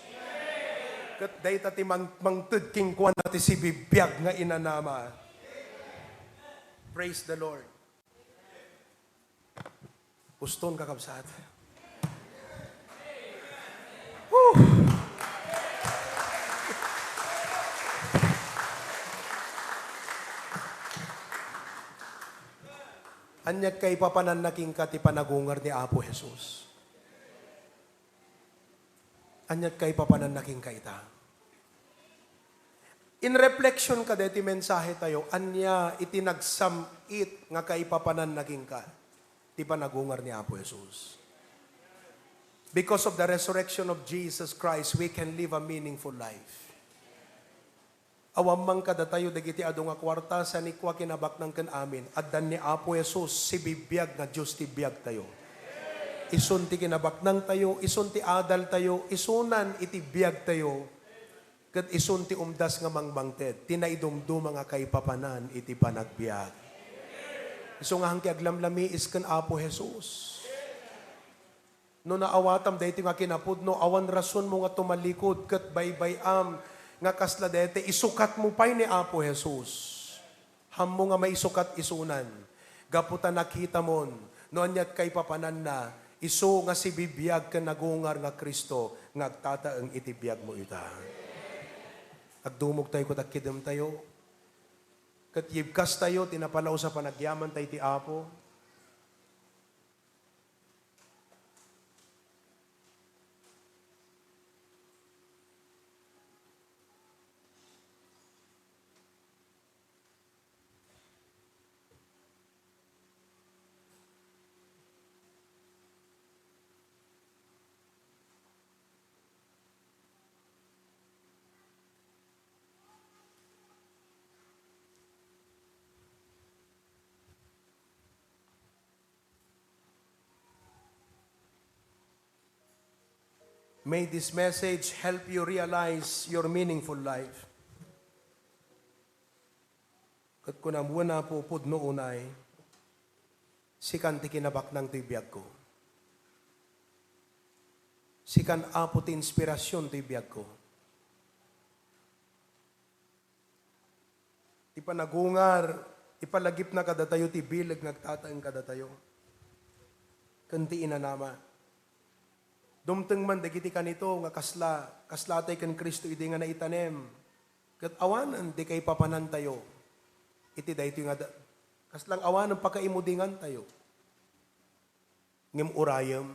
Ket dayta ti mang-, mangted kenkuana ti sibibiag nga inanama. Praise the Lord. Uston, kakabsat. Whew! Ania kaipapananna kenka ti panagungar ni Apo Jesus? Ania kaipapananna kenka ita? In reflection kadaytoy mensahe tayo, ania iti nagsam-it nga kaipapananna kenka ti panagungar ni Apo Jesus? Because of the resurrection of Jesus Christ, we can live a meaningful life. Awan man kadatayo dagiti adu nga kuarta, sanikua, kinabaknang ken amin. Addan ni Apo Jesus, sibibiag nga Dios ti biagtayo. Isun ti kinabaknangtayo, isun ti adaltayo, isunan iti biagtayo, ket isun ti umdas nga mangmangted, ti naidumduma nga kaipapanan iti panagbiag. Isu nga, haanka aglamlamiis ken Apo Jesus. No naawatam daytoy nga kinapudno, awan rasonmo nga tumalikod ket baybay-am nga kasla daytoy isukatmo pay ni Apo Jesus. Hammo nga maisukat isunan, gapu ta nakitamon no aniat kaipapananna, isu nga sibibiag ken nagungar nga Cristo nga agtataeng iti biagmo ita. Agdumogtayo ket agkidemtayo, ket yibkastayo ti napalausa panagyamanta iti Apo. May this message help you realize your meaningful life. Ket kunam, wen Apo, pudno unay, sikan ti kinabaknang toy biagko. Sikan, Apo, ti inspirasyon toy biagko. Ti panagungar, ipalagipna kadatayo ti bileg nga agtataeng kadatayo ken ti inanama. Dumteng man dagiti kanito nga kasla, kaslatay ken Cristo idi nga naitanem. Ket awanen ti kaipapanantayo iti daytoy nga da-, kasla awanen pakaimudingantayo. Ngem urayem,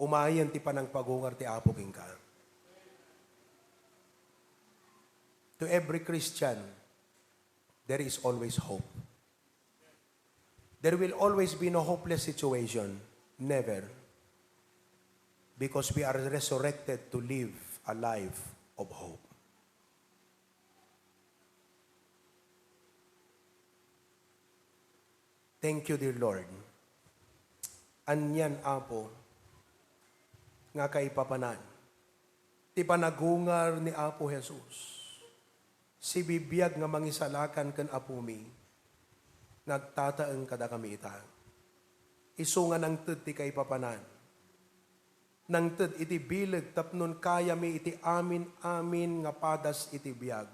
umayen ti panangpagungar ti Apo kenka. To every Christian, there is always hope. There will always be no hopeless situation. Never. Because we are resurrected to live a life of hope. Thank you, dear Lord. Anian, Apo, nga kaipapanan ti panagungar ni Apo Jesus, sibibiag nga mangisalakan ken Apomi, nga agtataeng kadakami ita. Isu nga nangted ti kaipapanan. Nangted iti bileg tapno kayami iti amin-amin nga padas iti biag.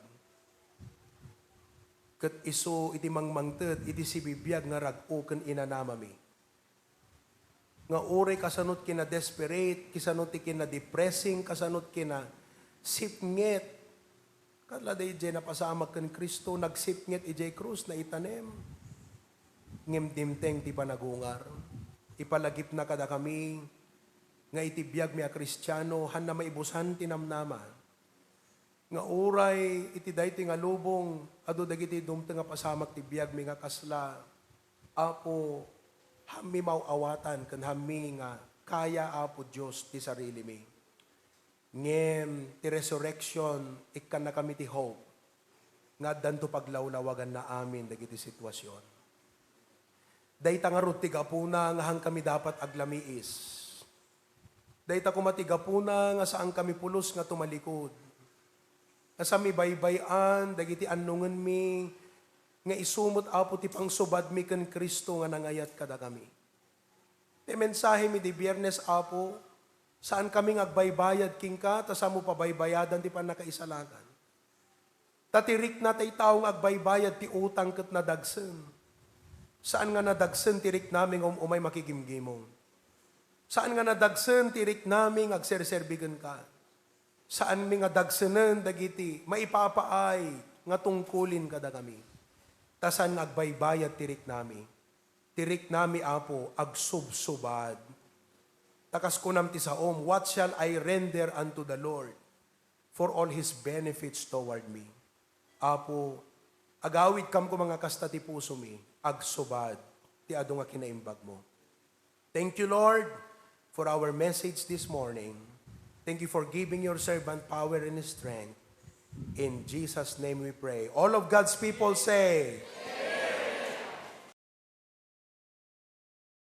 Ket isu iti mangmangted iti sibibiag nga rag-o ken inanamami. Nga uray kasanot kina-desperate, kasanot ti kina-depressing, kasanot kina-sipnget. Kasla daydiay napasamak ken Cristo, nagsipnget idiay krus, naitanem. Ngem dimteng ti panagungar. Ipalagipna kadakami nga iti biagmi a Kristiano, haanna maibusan ti namnama. Nga uray iti daytoy nga lubong, adu dagiti dumteng a pasamak ti biagmi nga kasla, Apo, haanmi maaw-awatan ken haanmi nga kaya, Apo Dios, ti sarilimi. Ngem ti resurrection, ikkannakami ti hope nga addanto paglawlawaganna amin dagiti sitwasion. Dayta ngarud ti gapuna nga haankami dapat aglamiis. Dayta koma ti gapuna nga saankami pulos nga tumalikod. Nga saanmi baybay-an dagiti annongenmi nga isu met, Apo, ti pangsubadmi ken Cristo nga nangayat kadakami. Ti mensahemi di Biernes, Apo, saankami nga agbaybayad kenka, ta saanmo pabaybayadan ti pannakaisalakan. Ta ti rikna tay tao nga agbaybayad ti utang ket nadagsen. Saan nga nadagsen ti riknami nga um-umay makigimgimong. Saan nga nadagsen ti riknami nga agserserbi kenka. Saanmi nga dagsenen dagiti maipapaay nga tungkulin kadakami. Ta saan nga agbaybayad ti riknami. Ti riknami, Apo, agsubsubad. Ta kas kunam ti saom, "What shall I render unto the Lord for all his benefits toward me?" Apo, agawidkam koma nga kasta ti pusomi, agsubad ti adu nga kinaimbagmo. Thank you, Lord, for our message this morning. Thank you for giving your servant power and strength. In Jesus' name we pray. All of God's people say,